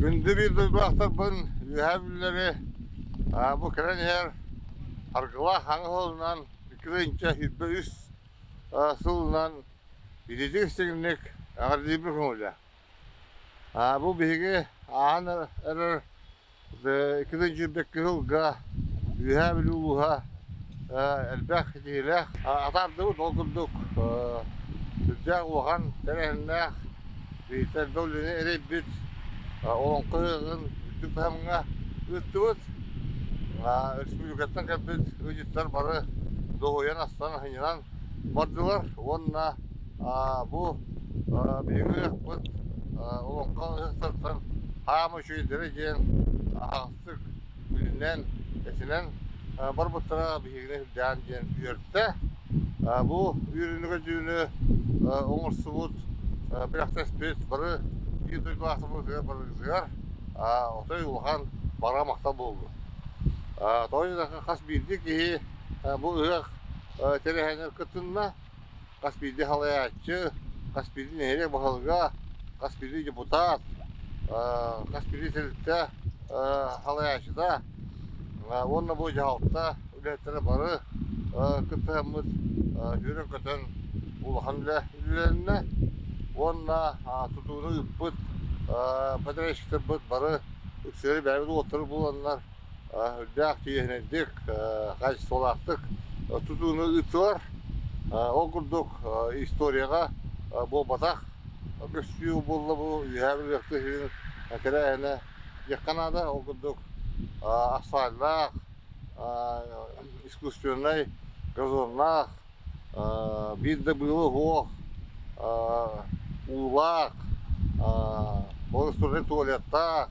Күндү биир дойдулаахтарбын Үөһээ Бүлүүлэри бу кэлэн иһэр Аргылаах хаҥас уолунан 2 23 сылынан ититик истиҥник эҕэрдэлиирбин көҥүлэ. Бу биһиги ааһан эрэр 222 сылга Үөһээ Бүлүү улууһа элбэх киһилээх атаардыбыт. Ол курдук сүрдээх улахан тэрээһиннээх, бииртэн элбэх үлэни эрэйбит Олоҥхо ыһыаҕын үрдүк таһымҥа ыыттыбыт. Республикаттан кэлбит ыалдьыттар бары дуоһуйан, астынан, сынньанан бардылар уонна бу биһиги ыһыахпыт Олоҥхо ыһыахтарыттан хаама үчүгэйдэрэ диэн аһаҕастык билинэн, этинэн барбыттара биһигини үрдээн диэн үөртэ. Бу үөрүүнү-көтүүнү оҥорсубут, күрэхтэспит бары биир дойдулаахтарбытыгар барыгытыгар отой улахан бара махтал буоллун. Тоҕо диэтэххэ хас биирдии киһи бу ыһыах тэрээһинигэр кытынна. Хас биирдии салайааччы, хас биирдии нэһилиэк баһылыга, хас биирдии депутат, хас биирдии тэрилтэ салайааччыта уонна бу дьаһалта үлэһиттэрэ бары кыттыһаммыт үөрэн-көтөн улахан үлэ үлэлэннэ уонна тутууну ыыппыт подрядчиктарбыт бары үксүлэри бэйэбит уолаттары буланнар үрдээх чиэһинэйдик, хаачыстыбалаахтык тутууну ыыттылар. Ол курдук историяҕа буолбатах көстүү буолла бу Үөһээ Бүлүү сирин тэрээһинэ диэххэ наада. Ол курдук асфальнаах, искусственнай газоннаах, биир да быыла суох, уулаах, благоустроенный туалеттаах.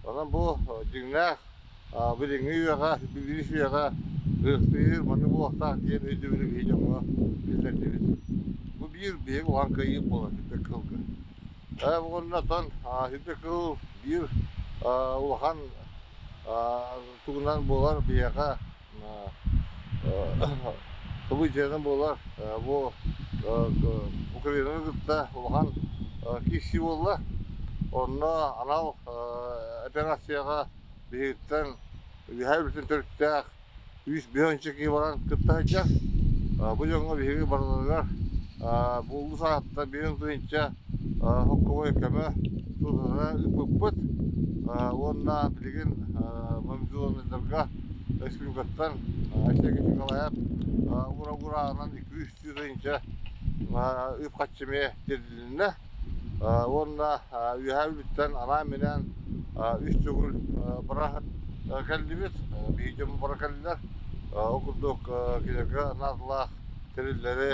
Онон бу дьиҥнээх билиҥҥи үйэҕэ, билиис үйэҕэ ыһыктыыр маннык буолуохтаах диэн өйдөбүлү биһиги дьоҥҥо биллэрдибит. Бу биир биһиги улахан кыайыы буолар Үрдүк Кыһылга. Уонна оттон Үрдүк Кыһыл биир улахан тугунан буолар биһиэхэ событиенан буолар бу Украинаны кытта улахан киирсии буолла. Онно анал операцияҕа биһигиттэн Үөһээ Бүлүүттэн төрүттээх 105 киһи баран кытта сылдьар. Бу дьоҥҥо биһиги барыларыгар бу улуус аатыттан 5 тыһыынча холкуобай көмө тутатына ыыппыппыт уонна билигин мобилизованнайдарга республикаттан Айсен Николаев ура-ураанан 200 тыһыынча үп-харчы эмиэ тиэрдилиннэ. Уонна Үөһээ Бүлүүттэн анаан-минээн үс төгүл бара кэллибит. Биһиги дьоммут бара кэллилэр. Ол курдук кинилэргэ наадалаах тэриллэри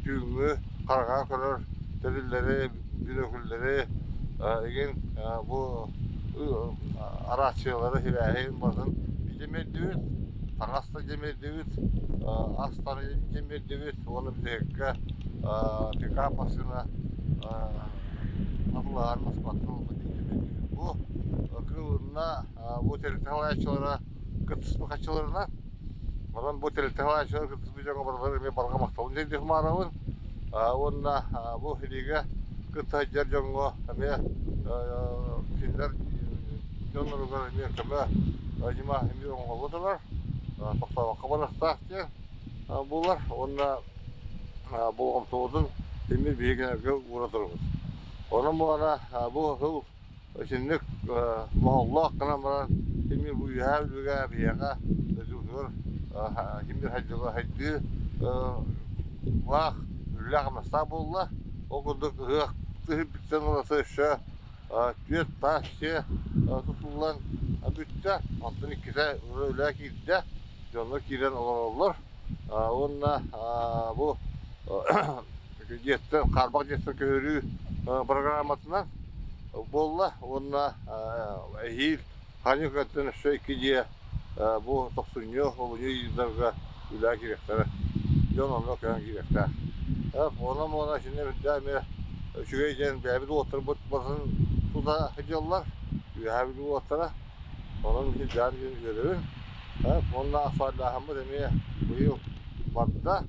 түүҥҥү хараҥаҕа көрөр тэриллэри, бүлөкүллэри игин бу рациялары сибээһин барытын дьэмэрдибит, таҥас да дьэмэрдибит, астары дьэмэрдибит уонна бүтэһиккэ пикап массыына атылаһан Москваттан ылбыт дьэмэрдибит. Бу кыылынна бу тэрилтэ салайааччылара кыттыспыт хаччыларына Онон бу тэрилтэ салайааччылар кыттыспыт дьоҥҥо барыларыгар эмиэ барҕа махталын тиэрдиэх маарабын. Уонна бу илиигэ кытта сылдьар дьоҥҥо эмиэ кинилэр дьонноругар эмиэ көмө ньыма эмиэ оҥоһулла турар. Тохтообокко барыахтаах диэн буолар. Уонна болҕомтобутун эмиэ биһиги уура турабыт. Онон буолана бу сыл Итинник моһоллоох гынан баран кими бу Үөһээ Бүлүүгэ биһиэхэ дойдубутугар кимир хайдыы лаах үлэлээх-хамнастаах буолла. Ол курдук ыһыах тыһыппыттан ураты өссө түөрт таас дьиэ тутуллан бүттэ. Онтон иккитэ үлэ киирдэ. Дьоннор киирэн олороллор. Уонна бу дьиэттэн, хаарбах дьиэттэн көһөрүү программатынан буолла уонна эһиил Ханьыкаттан өссө икки дьиэ бу тохсунньу, олунньу ыйдарга үлэҕэ киириэхтэрэ. Дьон онно көһөн киириэхтээх. Онон уонна итиннэ үрдээх эмиэ үчүгэй диэн бэйэбит уолаттарбыт барытын тута сылдьаллар, Үөһээ Бүлүү уолаттара. Онон сылдьаан диэн үөрэбин. Уонна асфальтааһыммыт эмиэ быйыл барда.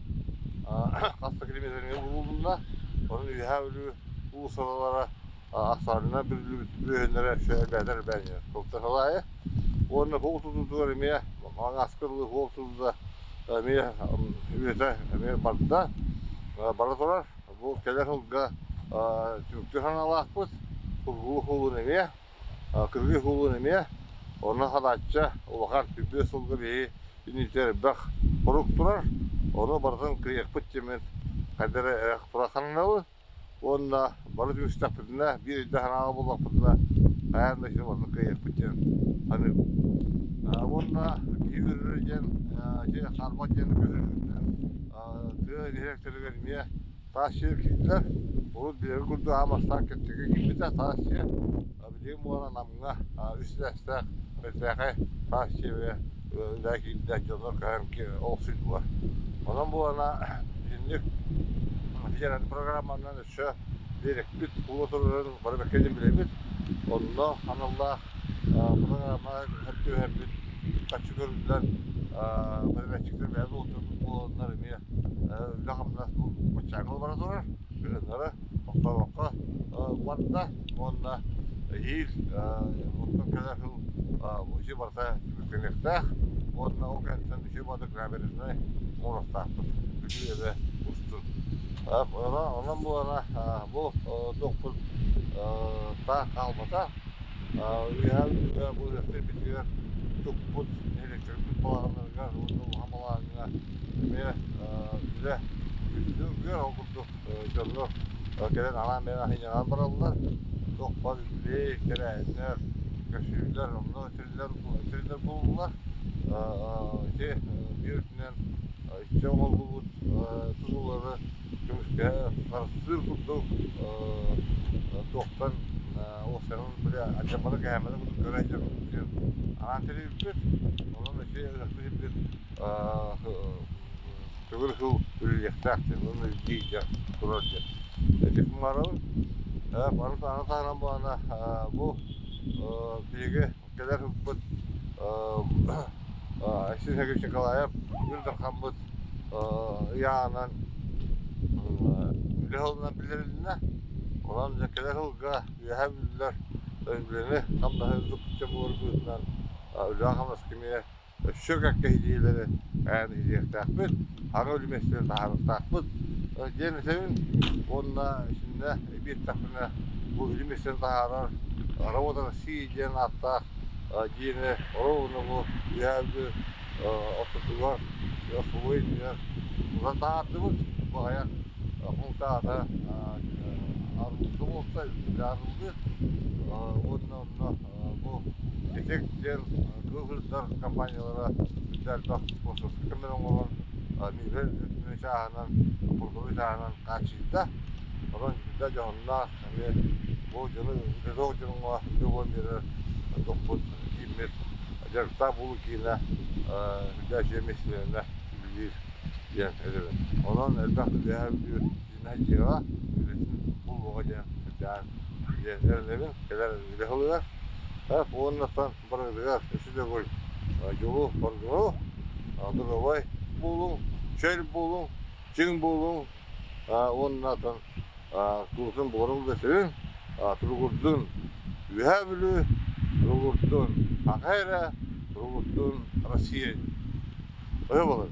Хас да километрга булулунна. Онон Үөһээ Бүлүү уулуссалара. Ахсаанынан бүрүллүбүт бүрүөһүннэрэ өссө элбээтэр элбээн иһэр. Сылтан сыл аайы. Уонна суол тутуутугар эмиэ маҥааска дылы суол тутуута эмиэ үлэтэ эмиэ барда, бара турар. Бу кэлэр сылга түмүктүүр санаалаахпыт. Кургуу суолун эмиэ, кыргыы суолун эмиэ. Онно хадаачча улахан 105 сылга биһи иннитэ элбэх хорук турар. Ону барытын кыайыахпыт диэммит хайда эрэ эрэх тура сананабын. Уонна бары түмүстэхпитинэ, биир өйдөөх санааҕа буоллахпытына, хайаан да син барытын кыайыахпыт диэн саныыбын. Уонна киһи үөрэрэ диэн, ити хаарбах диэн көһөрүллүбүтүнэн тыа нэһилиэктэригэр эмиэ таас сир киирдилэр. Урут биһиги курдук аан бастаан Кэптигэ киирбитэ таас сир. Билигин буолан Намҥа үс этээстээх бэртээхэй таас дьиэҕэ үлэ киирдэ, дьоннор көһөн олохсуйдулар. Онон буолана итинник федеральнай программанан өссө биэрэкпит уула турарын бары бэккэ диэн билэбит. Онно аналлаах программа түһэрбит харчы көрүллэн бэрэбээччиктэр бэйэ буолтарбыт буоланнар эмиэ үлэ-хамнас бу баччааҥҥа бара турар. Кыһыннары тохтообокко барда уонна эһиил оттон кэлэр сыл ити барыта түмүктэниэхтээх уонна ол кэнниттэн үчүгэй баҕатык набережнай оҥоруохтаахпыт Бүлүү эбэ устун. Онон буолана бу туохпут таах хаалбата. Үөһээ Бүлүүгэ бу ыһыахтыыр туппут нэһилиэктэрбит балаҕаннарыгар уонна улахан балаҕаҥҥа эмиэ үлэ үгүс ол курдук дьоннор кэлэн анаан-мээн аһыйанан бараллар. Туох баар үбүлүөй, тэрээһиннэр, көрсүһүүлэр онно тэриллэр буоллулар. Ити биир өттүнэн иччэ оҥоһуллубут тутуулары көмүскэһэ харыстыыр курдук туохтан уопсайынан били алдьамматы кэһэммэти курдук көрө сылдьар анаан тэрийбиппит. Онон ити ыһыахпыт ирбит төгүл сыл үлэлиэхтээх диэн уонна илдьэ турар диэн. Ити маарабын бары таһынан таһынан буолана бу биһиги кэлэр сылбыт Айсен Сергеевич Николаев Ил Дархаммыт ыйааҕынан үлэ сылынан биллэрилиннэ. Онон дьэ кэлэр сылга үөһээ бүлүүлэр үлэни хамнаһы үрдүк буолар быһыытынан үлэҕэ-хамнаска эмиэ өссө кэккэ ситиһиилэри айан иһиэхтээхпит, саҥа үлэ миэстэтин таһаарыахтаахпыт диэн этэбин уонна итиннэ эбиэттэхпинэ бу үлэ миэстэтин таһаарар Работа России диэн ааттаах дьиэни оруобуна бу Үөһээ Бүлүү ортотугар Сулуй иннигэр тутан таһаардыбыт. Бу аҕыйах хонуктааҕыта арыллыы буолта, үлэ арыллыы уонна онно бу Итик диэн кыыл компаниялара элбэх спонсорскай көмөнү оҥорон миэбэл өттүнэн чааһынан, портовой чааһынан хааччыйда. Онон да дьоһуннаах эмиэ бу дьону үлэлээх дьоҥҥо үлэ буолан биэрэр тохпут кииммит дьарыктаах буолуу киинэ үлэ дьиэ миэстэлэринэ үлэлиир диэн этэбин. Онон элбэх үөһээ Бүлүү дьиэҕэ үлэтин булуоҕа диэн үрдээн диэн эрэнэбин. Кэлэр үлэ сылыгар. Уоннаттан барыгытыгар үс төгүл дьолу соргуну, доруобай буолуҥ, чөл буолуҥ, чиҥ буолуҥ уонна атын куутун буорун да сирин туругурдун Үөһээ Бүлүү, туругурдун Саха эрэ, туругурдун Россия. Өһө болун.